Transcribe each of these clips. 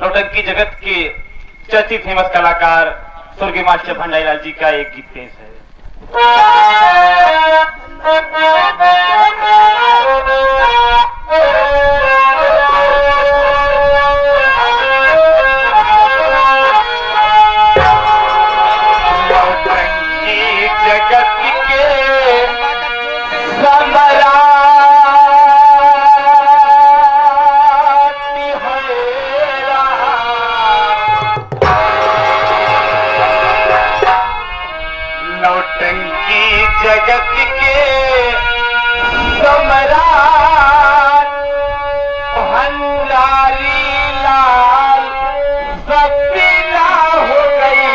नौटंकी जगत के चर्चित फेमस कलाकार स्वर्गीय मास्टर भंडारी लाल जी का एक गीत पेश है। नौटंकी जगत के सम्राट नौटंकी जगत के सम्राट भंडारी लाल सपना हो गई।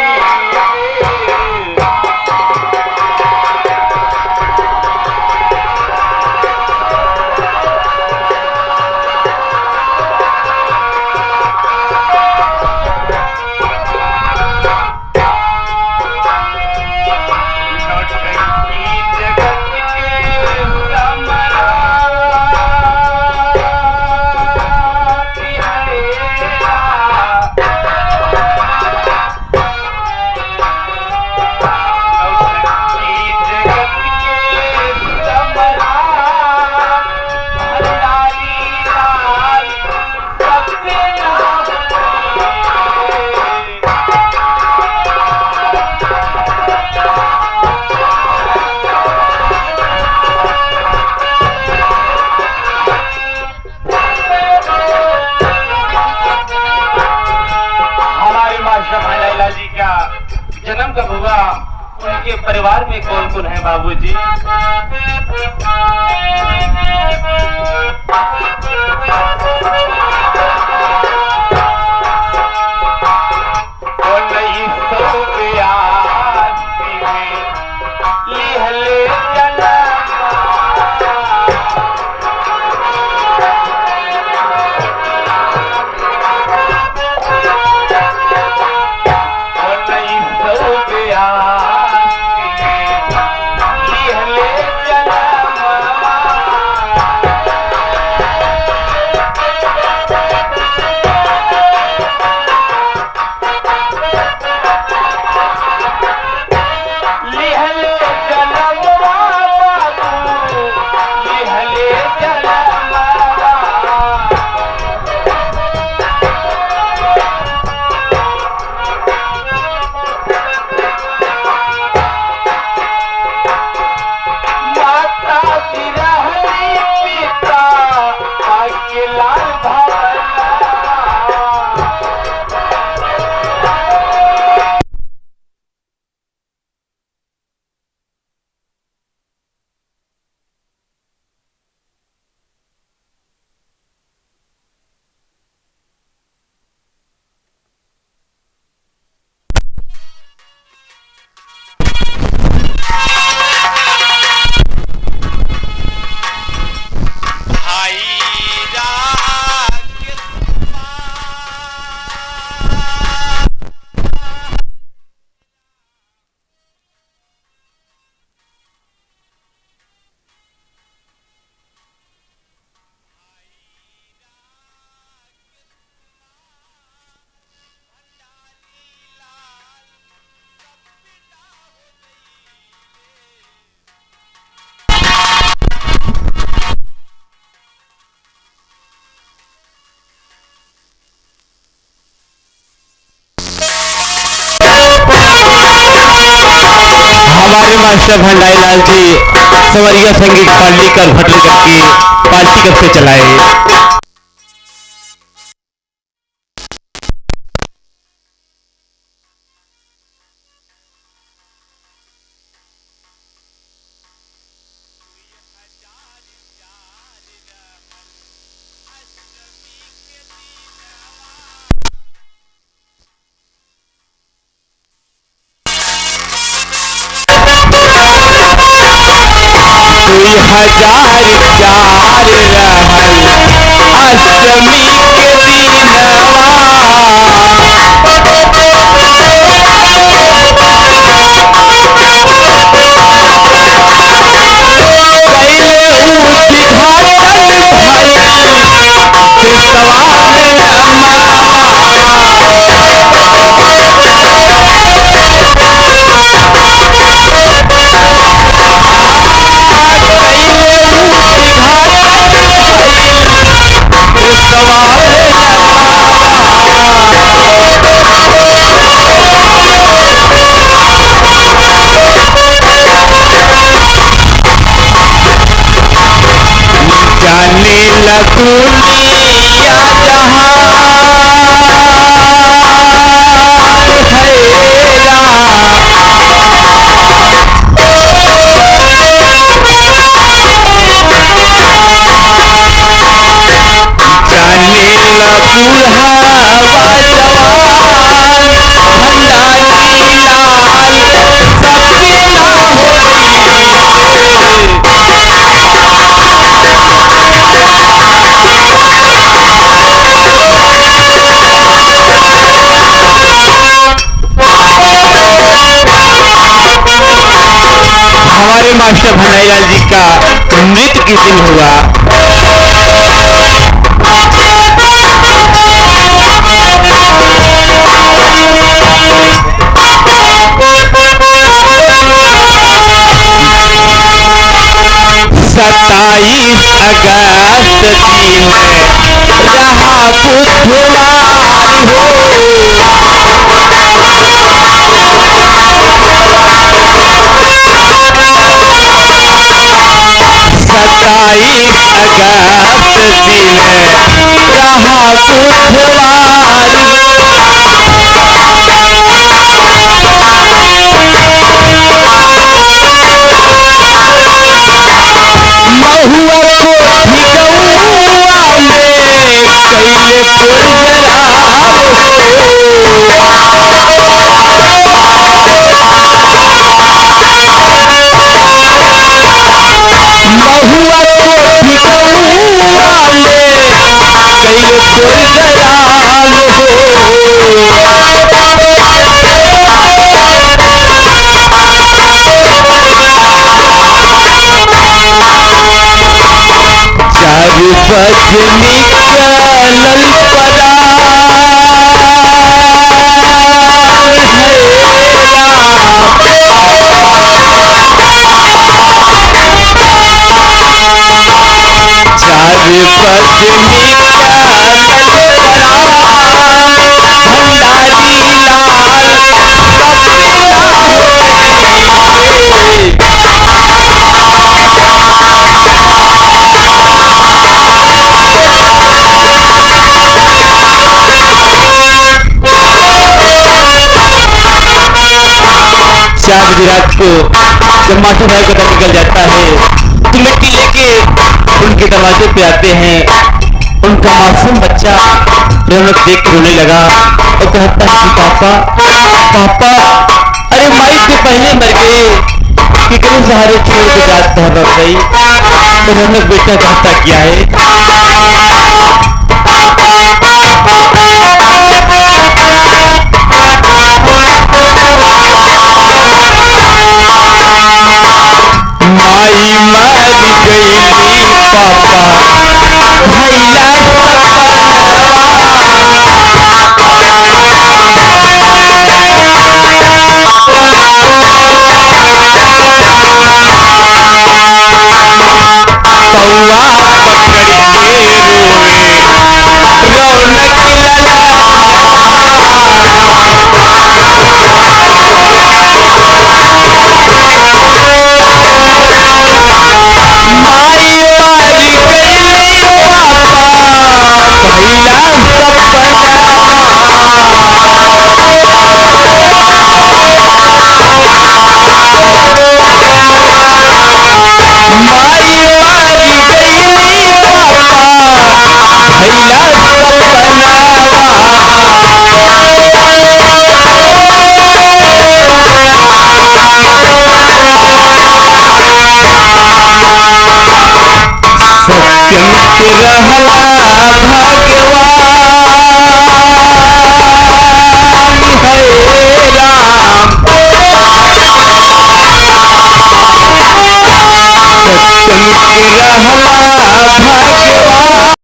नौटंकी जगत के सम्राट नौटंकी जगत के सम्राट भंडारी लाल सपना हो गई। हमारे मास्टर भंडारी जी का जन्म कब हुआ, उनके परिवार में कौन कौन है बाबूजी? 1982 में लिहले जन्म। 1982 में लिहले जन्म। लिहले जन्मवा बाबू, लिहले जन्मवा। माता बिरहरी पिता अकेला भवना। भाई राग हमारे मास्टर भंडारी लाल जी सवरिया संगीत पार्टी कर भटल करके पार्टी कब से चलाए। 2004 रहल अष्टमी के दिनवा। पहले उद्घाटन भइल देशवा में। हमारे मास्टर भंडारीलाल जी का मृत्यु किस दिन हुआ? 27 अगस्त दिन रहा बुधवार हो। 27 अगस्त दिन रहा बुधवार। महुआ कोठी गौआ में कैले प्रोग्राम हो। महुआ कोठी गौआ में कैले प्रोग्राम हो। चार बज निकलल परान है राम। चार बज निकलल परान भंडारी लाल सपना हो गए। चार बजे रात को जब मास्टर साहब का दम निकल जाता है तो मिट्टी लेके उनके दरवाजे पे आते हैं। उनका मासूम बच्चा रौनक देख के रोने लगा और कहता है कि पापा पापा, अरे माई से पहले मर गए कि कहीं सहारे छोड़ के जाता है भाई। तो रौनक बेटा कहता क्या है? माई मर गई पापा भैला पौआ पकड़ के रोवे रौनक लला। माई मर गई पापा भैला सपना। माई मर गई पापा भैला सपना। सत्यम के रहला भगवान है राम। सत्यम के रहला